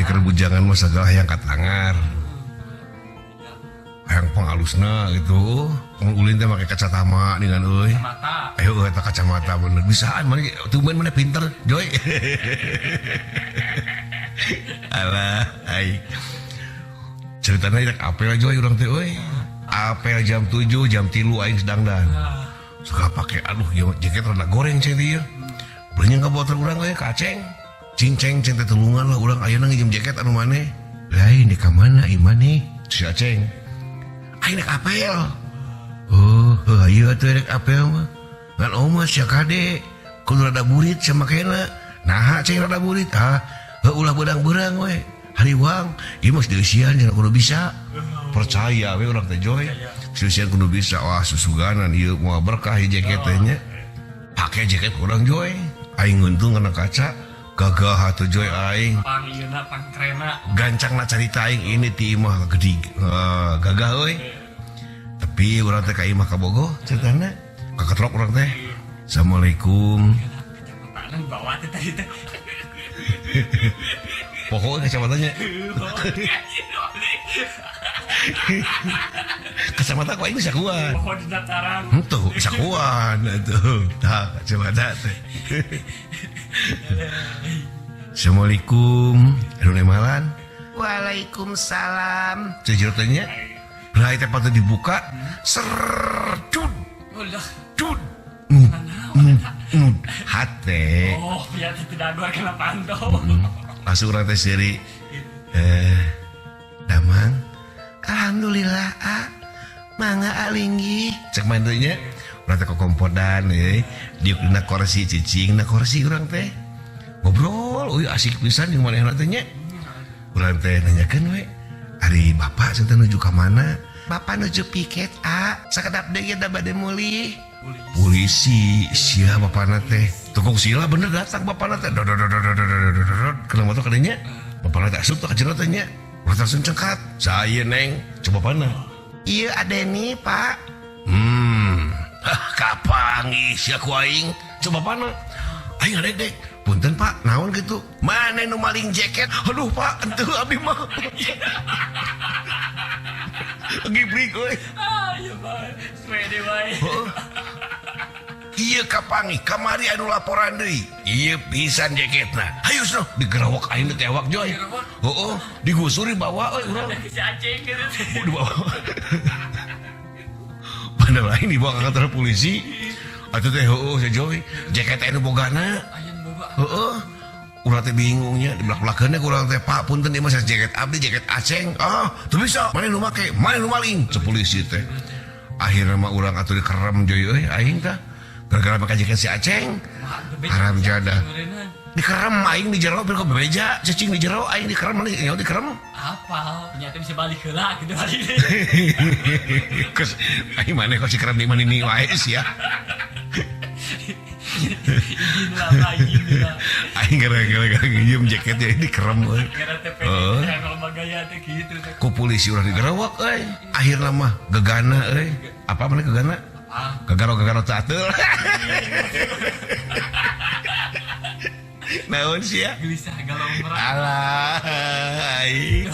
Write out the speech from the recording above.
Keur bujangan mah sagala hayang katangar. Hayang pangalusna gitu. Mun ulin teh make kacamata dengan euy. Kacamata. Ayo eta kacamata bener. Bisaan maneh tumben maneh pinter, Joy. Alah, ai. Ceritana rek apel Joy urang teh euy. Apel jam 7, jam 3 aing sedangdan. Suka pake aduh ieu jaket rada goreng ceng teh ieu. Beulnya ka botor urang we ka Aceng. Cinceng ceng teh tulungan lah urang ayeuna nginjem jaket anu maneh. Lain di ka mana ieu maneh? Si Aceng. Aing rek apel. Oh, heuh ieu atuh rek apel mah. Ngan omas sia kade. Kudu rada burit sia makena. Naha ceng rada burit? Ah, heuh ulah beurang-beurang we. Hariwang, ieu mah dieusian cenah kudu bisa. Percaya we urang teh Joy. Dieusian kudu bisa. Wah, susuganan ieu moal berkah ieu jaket teh nya. Pake jaket urang Joy. Aing ngeuntung kana kaca. Gagah atuh Joy aing. Pang ieuna pang krena. Gancangna carita aing ini ti imah gede gagah euy. Tapi urang teh ka imah ka Bogo ceritana. Kaketrok urang teh. Assalamualaikum. Kacamatana dibawa teh tadi teh. Pokoknya kacamatanya. Kacamata ku aing sakuan. Pokok di dataran. Henteu sakuan atuh. Tah kacamata teh. Assalamualaikum. Aduh nemalan. Waalaikumsalam. Jujur teh nya. Belah teh patut dibuka. Ser cud. Ulah. Cud. Hate. Oh, biar tidak dua kena pantau. Langsung urang teh seuri. Damang. Alhamdulillah, a. Mangga alinggih. Cek main teh nya. Urang teh kokompodan euy. Diuk dina kursi cicing na kursi urang teh. Ngobrol, euy asik pisan jeung manehna teh nya. Urang teh nanyakeun we. Ari bapak cenah nuju ka mana? Bapak nuju piket, a. Sakedap deui da bade mulih. Polisi, sia bapana teh. Tukung sila bener datang bapana teh. Dodot dodot dodot dodot dodot. Kena motor kadinya. Bapana teh asup teh ka jero teh nya. Urang langsung cengkat. Saya neng, coba bapana. Iya adeni, Pak. Hah, kapanggih sia ku aing. Coba bapana. Aing adek. Punten Pak, naon gitu? Mana nu maling jaket? Aduh Pak, henteu abdi mah. Gibrik euy. Ah, iya bae. Sepede bae. Heeh. Ieu kapanggih kamari anu laporan deui. Ieu pisan jaketna. Hayu sono digerawak aing teh tewak Joy. Heeh, digusur dibawa euy urang. Si Aceng gitu. Dibawa. Padahal aing dibawa ke kantor polisi. Atuh teh heueuh si Joy, jaket anu bogana. Heeh. Urang teh bingungnya di belak-belakeun ku urang teh Pak punten ieu mah jaket abdi jaket Aceng. Ah, teu bisa. Maneh nu make, maneh nu maling. Cek polisi teh. Akhirna mah urang atuh dikerem Joy euy aing tah. Gara-gara make jaket si Aceng. Haram jadah. Dikerem aing di jero kok bebeja, cicing di jero aing dikerem maneh nyaho dikerem. Apa? Nyata bisa balik heula gitu balik. Kes aing maneh kok si kerem di mana ini wae sia. Izin lah, Pak, izin lah. Aing gara-gara nginjem jaketnya ini dikerem euy. Gara TP kalau gaya teh gitu. Ku polisi urang digerawak euy. Akhirna mah gegana euy. Apa maneh gegana? Gegaro-gegaro teu ateul. Naon sia? Gelisah galau merah. Alah. Aing.